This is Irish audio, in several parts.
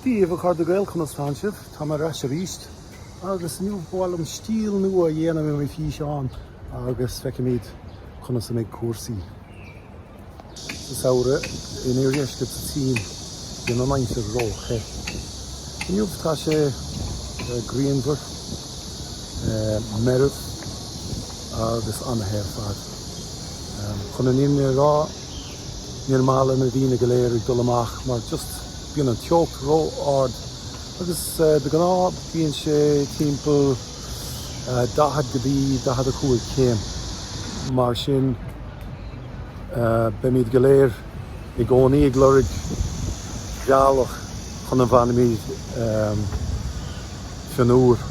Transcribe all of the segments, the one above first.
Dia daoibh a chairde Gael, conas tánn sibh? Tá mé ar ais arís agus inniu ba mhaith liom stíl nua a dhéanamh i mo físeán agus feicfimid conas a mbeidh cúrsaí. Sa samhradh in iardheisceart sa tSín bíonn an aimsir ró-the. Inniu tá sé grianmhar, meirbh agus an-the ar fad. Chun an fhírinne a rá, níor maith le na daoine go léir ag dul amach mar just bíonn an teocht ró-ard agus de ghnáth bíonn sé timpeall 40 go dtí 45 céim. Mar sin beimid go léir i gcónaí ag lorg bealach chun a bhfanfaimid fionnuar.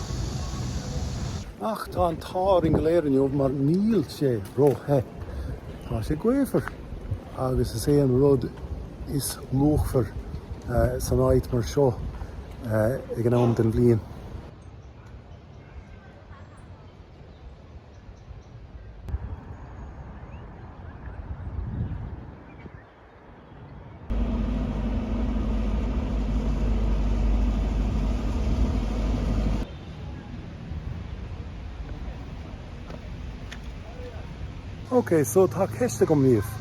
Ach tá an t-ádh orainn go léir inniu mar níl sé ró-the. Tá sé gaofar agus is é an rud is luachmhar san áit mar seo ag an am den bhliain. Ok, so tá ceist agam daoibh.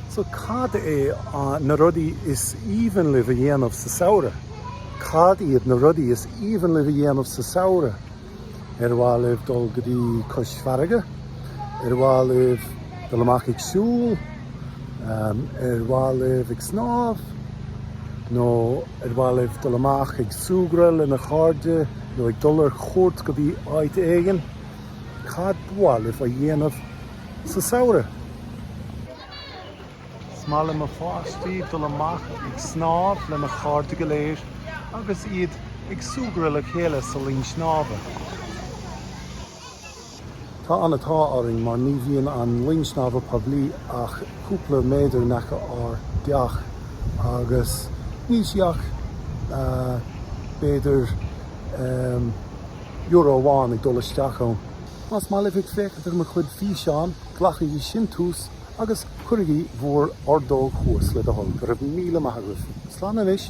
So cad é na rudaí is aoibhinn libh a dhéanamh sa samhradh? Cad iad na rudaí is aoibhinn libh a dhéanamh sa samhradh? Ar mhaith libh dul go dtí cois farraige? Ar mhaith libh dul amach ag siúl? Ar mhaith libh ag snámh? Nó ar mhaith libh dul amach ag súgradh lena chairde nó ag dul ar chuairt go dtí áit éigin? Cad ba mhaith libh a dhéanamh sa samhradh? Is maith le mo pháistí dul amach ag snámh lena chairde go léir agus iad ag súgradh le chéile sa linn snámha. Tá an-t-ádh orainn mar ní bhíonn an linn snámha poiblí ach cúpla méadar in aice ár dteach agus níl sí ach b'fhéidir euro amháin ag dul isteach ann. Más maith libh ag féachaint ar mo chuid físeán, glacaigí síntiús agus cuirigí bhur ordóg thuas le do thoil. Go raibh míle maith agaibh. Slán anois!